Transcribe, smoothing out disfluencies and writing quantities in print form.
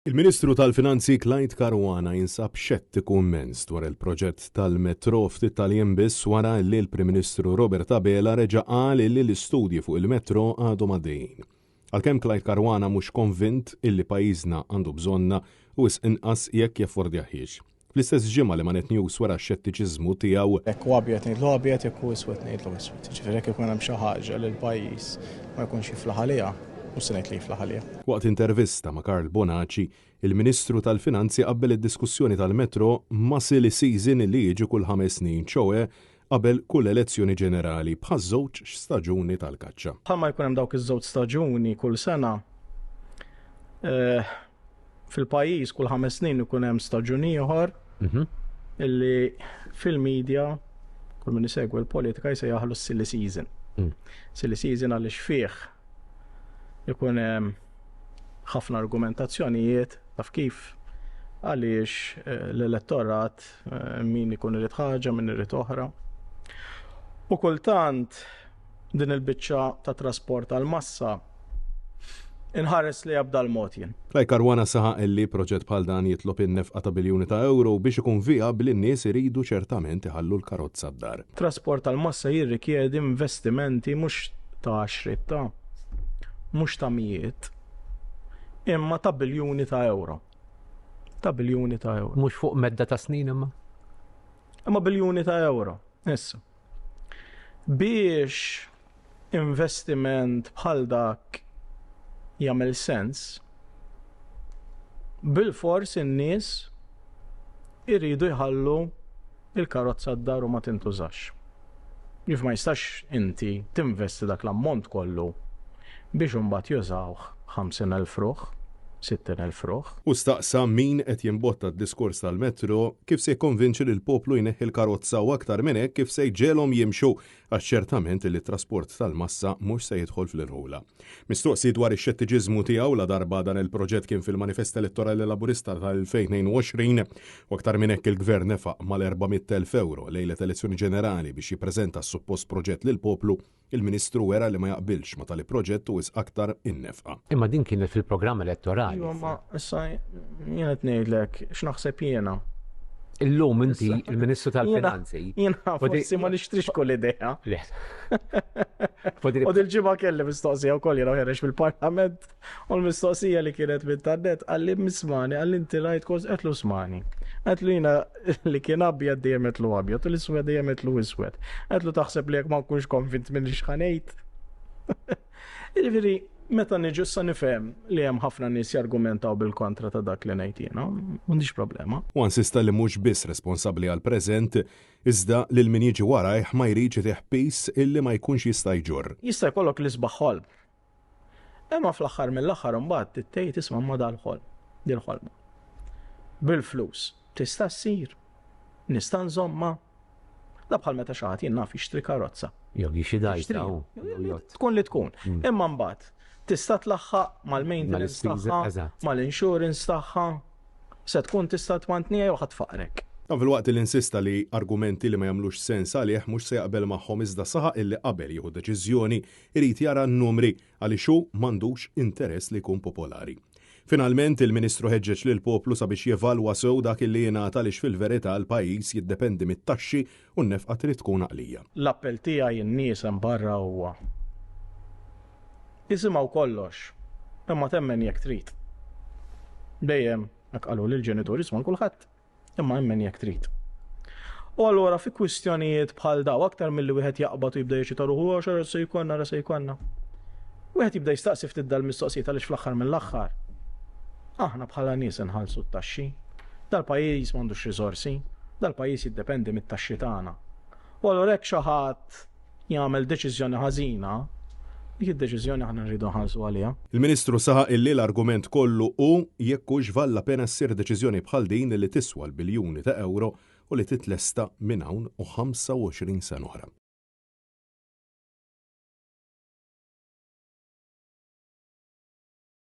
Il-Ministru tal-Finanzi Clyde Caruana jinsab xettiku immens dwar il-proġett tal-metro ftit tal-jiem biss wara li l-Prim Ministru Robert Abela reġa' qal illi l-istudji fuq il-metro għadhom għaddejjin. Għalkemm Clyde Caruana mhux konvint illi pajjiżna għandu bżonnha u wisq inqas jekk jaffordjahiex. Fl-istess ġimgħa li ma' Net News wera x-xettiċiżmu tiegħu, Jekk hu abjad ngħidlu abjad, jekk hu iswed ngħidlu iswed. Jiġifieri jekk ikun hemm xi ħaġa li l-pajjiż ma jkunx jiflaħ għaliha, mhux se ngħid li jiflaħ għaliha. Waqt intervista ma' Karl Bonaci, il-Ministru tal-Finanzi qabbel id-diskussjoni tal-Metro ma' silly season li jiġi kull ħames snin, ċoe qabel kull elezzjoni ġenerali, bħaż-żewġ staġuni tal-kaċċa. Bħalma jkun hemm dawk iż-żewġ staġuni kull sena, fil-pajjiż kull ħames snin ikun hemm staġun ieħor mhm. illi fil-media kull min isegwi l-politika jsejjaħlu s-silly season. Mm. Silly season għaliex fih ikun hemm ħafna argumentazzjonijiet taf kif għaliex eh, l-elettorat eh, min ikun irid ħaġa, min irid oħra. U kultant din il-biċċa ta' trasport għal massa inħares li jabda l-mod jien. Clyde Caruana saħaq illi proġett bħal dan jitlob in-nefqa ta' biljuni ta' ewro u biex ikun vijabbli n-nies iridu ċertament iħallu l-karozza d-dar. Trasport tal-massa jirrikjedi investimenti mhux ta' għaxriet ta', mhux ta' mijiet, imma ta' biljuni ta' ewro. Ta' biljuni ta' ewro. Mhux fuq medda ta' snin imma? Imma biljuni ta' ewro. Issa. Biex investiment bħal dak jagħmel sens, bilfors in-nies iridu jħallu il-karozza d-dar u ma tintużax. Ġif ma jistax inti tinvesti dak l-ammont kollu biex imbagħad jużawh 50,000 ruħ, 60,000 ruħ. Hu staqsa min qed jimbotta d-diskors tal-metro kif se jikkonvinċi lill-poplu jneħħi l-karozza u aktar minn hekk kif se jġegħelhom jimxu għax ċertament li t-trasport tal-massa mhux se jidħol fl-irħula. Mistoqsi dwar ix-xettiċiżmu tiegħu ladarba dan il-proġett kien fil-manifest elettorali Laburista tal-2022 u aktar minn hekk il-Gvern nefaq mal-400,000 ewro lejlet elezzjoni ġenerali biex jippreżenta s-suppost proġett lill-poplu, il-Ministru wera li ma jaqbilx ma' tali proġett u wisq aktar in-nefqa. Imma din kienet fil-programm elettorali. Iva, ma issa jien qed ngħidlek x'naħseb jiena. Illum inti il-Ministru tal-Finanzi. Jiena forsi ma nixtrix kull idea. U dil-ġimgħa kelli mistoqsija wkoll jiena ħereġ fil-Parlament u l-mistoqsija li kienet minn tan-net qalli mismani qalli inti rajt kos qedlu smani. Qedlu jiena li kien abjad dejjem qedlu abjad u l-iswed dejjem qedlu iswed. Qedlu taħseb li jekk ma nkunx konvint minn x'ħanejt. Jiġifieri, meta niġu issa nifhem li hemm ħafna nies jargumentaw bil-kontra ta' dak li ngħid jiena, m'għandix problema. Huwa insista li mhux biss responsabbli għall-preżent, iżda lil min jiġi warajh ma jridx itih piż illi ma jkunx jista' jġorr. Jista' jkollok l-isbaħ ħolm. Imma fl-aħħar mill-aħħar imbagħad trid tgħid isma' imma dal-ħolm, dil-ħolma. Bil-flus tista' ssir, nista' nżommha. Da bħal meta xi ħadd jien naf jixtri karozza. Jew xi dajta. Tkun li tkun. Mm. Imma mbagħad tista' tlaħħaq mal-maintenance tagħha, mal-insurance tagħha, se tkun tista' tmantniha jew ħadd faqrek. Dan filwaqt li insista li argumenti li ma jagħmlux sens għalih mhux se jaqbel magħhom iżda saħaq illi qabel jieħu deċiżjoni jrid jara n-numri għaliex hu m'għandux interess li jkun popolari. Finalment, il-Ministru ħeġġeġ lill-poplu sabiex jevalwa sew dak li jingħata għaliex fil-verità l-pajjiż jiddependi mit-taxxi u n-nefqa trid tkun għaqlija. L-appell tiegħi in-nies hemm barra huwa, isimgħu kollox, imma temmen jekk trid. Dejjem hekk qaluli l-ġenituri, isma' 'l kulħadd. Imma emmen jekk trid. U allura fi kwistjonijiet bħal daw aktar milli wieħed jaqbad u jibda jeċita ruħu għax ara se jkollna ara se jkollna. Wieħed jibda jistaqsi ftit dal-mistoqsijiet għaliex fl-aħħar mill-aħħar aħna bħala nies inħallsu t-taxxi. Dal-pajjiż m'għandux riżorsi, dal-pajjiż jiddependi mit-taxxi tagħna. U allura jekk xi ħadd jagħmel deċiżjoni ħażina, dik id-deċiżjoni aħna rridu nħallsu għaliha. Il-Ministru saħaq illi l-argument kollu hu jekk hux vallapena ssir deċiżjoni bħal din li tiswa l-biljuni ta' ewro u li titlesta minn hawn u 25 sena oħra.